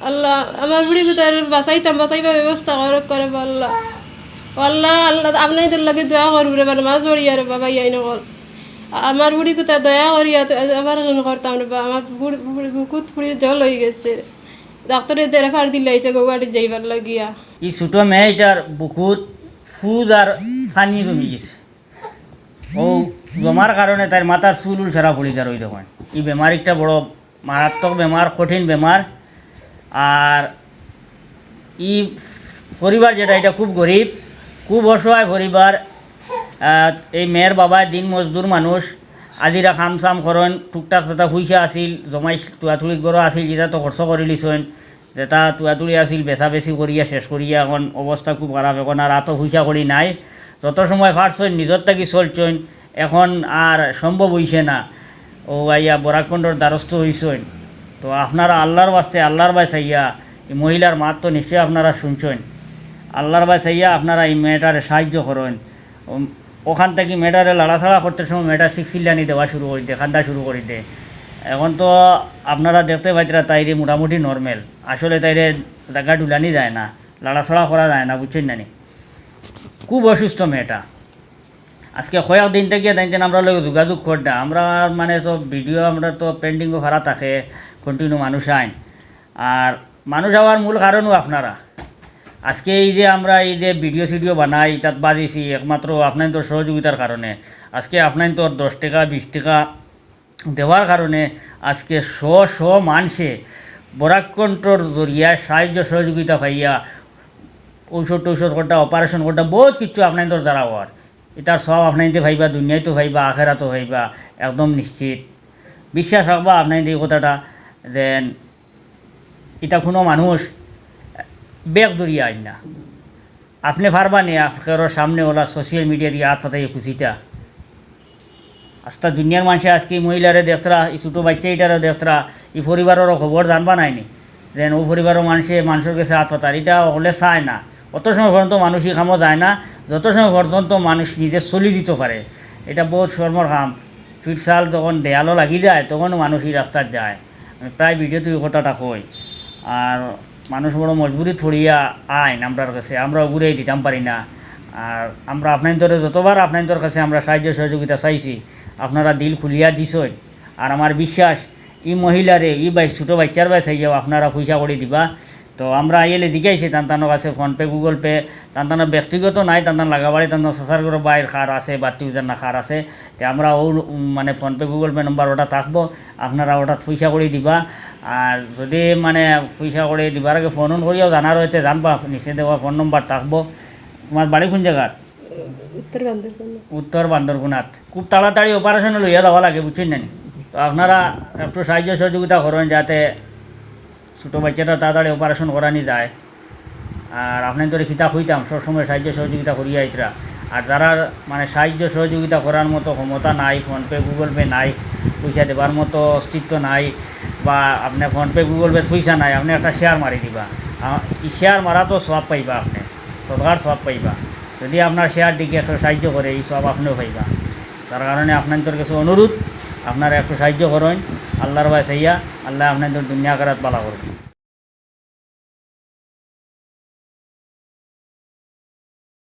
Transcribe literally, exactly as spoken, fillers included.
আল্লাহ, আমার বুড়ি গুতার বাঁচাইতাম, বাঁচাইবার ব্যবস্থা করো, করে বা আল্লাহ। ও আল্লাহ, আল্লাহ, আপনাদের লগে দোয়া করবো রে বা, নামাজ পড়িয়া রে বাবা, ইয়াইন অকল। আমার বুড়ি গুতা দয়া করিয়া তো অপারেশন করতাম রে বা, আমার বুড়ি, বুড়ি, বুকুত ফুড়ির জল হয়ে গেছে। ডাক্তারে দেড় ফার দিলাইছে গৌহাটিত যাইবার লাগিয়া। ই ছোট মেয়েটার বুকুত ফুজ আর পানি জমি গেছে। ও জমার কারণে তাইর মাথার চুল উল সারা পড়ি যার ওই দেখইন। ই বেমার একটা বড় মারাত্মক বেমার, কঠিন বেমার। আর ই পরিবার যেটা, এটা খুব গরিব, খুব অসহায় পরিবার। আহ, এই মেয়ের বাবা দিন মজদুর মানুষ, আজিরা কাম চাম করইন, টুকটাক যেটা পয়সা আছিল, জমাই তুয়াতুড়ি ঘরো আছিল, যেটা তো খরচ করি লিছইন, যেটা তুয়াতুড়ি আছিল, বেচাবেচি করিয়া শেষ করিয়া এখন অবস্থা খুব খারাপ। এখন আর আতো পয়সা করি নাই, যত সময় পারছইন নিজর থাকি চলছইন, এখন আর সম্ভব হইছে না। ও আইয়া বরাককন্ডর দ্বারস্থ হইছইন। তো আপনারা আল্লাহর ওয়াস্তে, আল্লাহর বায় চাইয়া, এই মহিলার মাত তো নিশ্চয় আপনারা শুনছইন, আল্লাহর বায় চাইয়া আপনারা এই মেয়েটারে সাহায্য করইন। উম, ওখান থাকি মেয়েটারে লাড়াচাড়া করতে সময় মেয়েটা চিল্লানি দেওয়া শুরু করি দে, কান্দা শুরু করি দে। এখন তো আপনারা দেখতে পাইতরা তাইরে মোটামুটি নরমাল, আসলে তাইরে জাগা ডুলানি যায় না, লাড়াচাড়া করা যায় না, বুঝছইন না নি? খুব অসুস্থ মেয়েটা। আজকে কয়েক দিন থাকি তাইন তাইন আমরার লগে যোগাযোগ কররা। আমরার মানে তো ভিডিও আমরার তো পেন্ডিংও ফারা থাকে, কন্টিনিউ মানুষ আইন। আর মানুষ আওয়ার মূল কারণও আপনারা। আজকে এই যে আমরা এই যে ভিডিও সিডিও বানাই, তাত বাজিছি একমাত্র আপনাইনতর সহযোগিতার কারণে। আজকে আপনাইনতর দশ টেকা, বিশ টেকা দেওয়ার কারণে আজকে শ শ মানষে বরাককন্ঠর জরিয়ায় সাহায্য সহযোগিতা পাইয়া ঔষধ টৌষধ করতা, অপারেশন করতা, বহুত কিছু আপনাইনতর দ্বারা অর। ইটার সব আপনাইনতে পাইবা, দুনিয়াইতো পাইবা, আখেরাতো পাইবা, একদম নিশ্চিত। বিশ্বাস রাখবা আপনাইনতে এই কথাটা, যেন ইটা কুনু মানুষ বেগ দরিয়া আইন না। আপনে পারবা নি, আপনার সামনে ওলা সোশ্যাল মিডিয়া দিয়া আত পাতাইয়া খুশিটা। আস্তা দুনিয়ার মানষে আজকে ই মহিলারে দেখতরা, ই ছোট বাইচ্চা ইটারে দেখতরা, ই পরিবারর খবর জানবা নায় নি? যেন ও পরিবারর মানষে মানষর গেছে আত পাতার, ইটা অকলে চায় না। অত সময় পর্যন্ত মানুষ ই কামো যায় না, যত সময় পর্যন্ত মানুষ নিজে চলি দিতো পারে। ইটা বহুত শরমর কাম। ফিটসাল যখন দেয়ালো লাগি যায়, তখনও মানুষ ই রাস্তাত যায়। আমি প্রায় ভিডিওত ই কথাটা কই। আর মানুষ বড় মজবুরিত পড়িয়া আইন আমরার কাছে, আমরা ওগুলাই দিতাম পারি না। আর আমরা আপনাইনতরে যতবার আপনাইনতর কাছে আমরা সাহায্য সহযোগিতা চাইছি, আপনারা দিল খুলিয়া দিছইন। আর আমার বিশ্বাস, ই মহিলারে, ই বাই-, ছোট বাইচ্চার বায় চাইয়াও আপনারা পয়সা করি দিবা। তো আমরা আইলে জিগাইছি তান তানর কাছে PhonePe, Google Pay, তান তানর ব্যক্তিগত নাই, তান তান লাগাবাড়ি, তান তান চাচার ঘরর বাইর কার আছে, বাত্তি উজার না কার আছে, তে আমরা ও, উম, মানে PhonePe, Google Pay নম্বর ওটা থাকবো, আপনারা ওটাত পয়সা করি দিবা। আর যদি মানে পয়সা করি দিবার আগে ফোন অন করিয়াও জানা রইছে, জানবা, নিচে দেওয়া ফোন নম্বর থাকবো। তোমার বাড়ি কোন জাগাত? উত্তর বান্দরবন। উত্তর বান্দরগুনাত। খুব তাড়াতাড়ি অপারেশনে লইয়া যাওয়া লাগে, বুঝছইন না নি? তো আপনারা একটু সাহায্য সহযোগিতা করইন যাতে ছোট বাইচ্চাটা তাড়াতাড়ি অপারেশন করানি যায়। আর আপনাইনতরে কিতা কইতাম, সবসময় সাহায্য সহযোগিতা করিয়া আইতরা। আর যারার মানে সাহায্য সহযোগিতা করার মতো ক্ষমতা নাই, PhonePe, Google Pay নাই, পয়সা দেবার মতো অস্তিত্ব নাই, বা আপনে PhonePe, Google Pay পয়সা নাই, আপনে একটা শেয়ার মারি দিবা। আ, ই শেয়ার মারা তো সওয়াব পাইবা আপনে, সদকার সওয়াব পাইবা। যদি আপনার শেয়ার দেখি একশো সাহায্য করে, ই সওয়াব আপনেও পাইবা। তার কারণে আপনাইনতর কাছে অনুরোধ, আপনারা একটু সাহায্য করইন, আল্লাহর বায় চাইয়া, আল্লায় আপনাইনতর দুনিয়া আখেরাত বালা করইন।